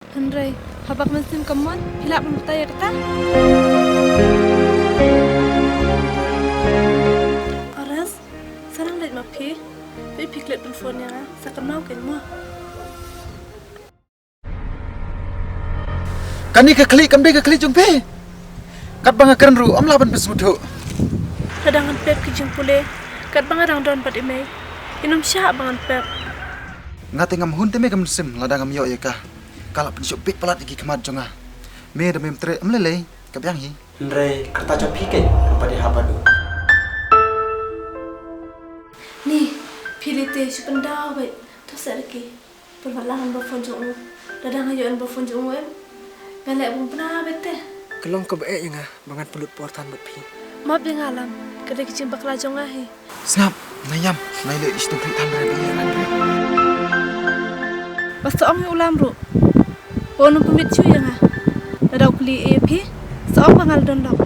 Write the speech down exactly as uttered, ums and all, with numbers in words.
Hynrei haba ka mynsiem ka mon, phi lah ban batai ïa kata. Oras, sa nang leit ma phi. Phi, phi klet ban phone ïa nga, sa kynmaw kein mo. Kane ka khlieh kam dei ka khlieh jong phi. Katba nga kren ruh, ym lah ban pynsngewthuh. Lada ngan pep ki jingpule, katba nga dang don bad i mei, in ym shah ba ngan pep. Nga te ngam hun te me ka mynsiem lada ngam ïoh ïa ka. Ka la pynshoh bit palat ïa ki khmat jong nga. Me da mem treh ym lei lei, ka biang hi. Hynrei kata jong phi kein, ym pat ïahap bad u. Ni, phi lei te shu pyndaw beit, to seh da ki. Pynwad lang number phone jong u. Lada nga ïoh number phone jong u em, nga leh bun pynah beit te. Ka long kaba eh ïa nga ba ngan pynlut por than bad phi. Map ïa nga Lam, ka dei ka jingbakla jong nga hi. Sngap, nga ïam, nga ïaleh ïa shi tang khlieh than re ba ïa ran re. Ba sa ong ïa u Lam ruh ba un ym pynbit shuh ïa nga. Lada u kylli ïa phi, sa ong ba nga la don lok.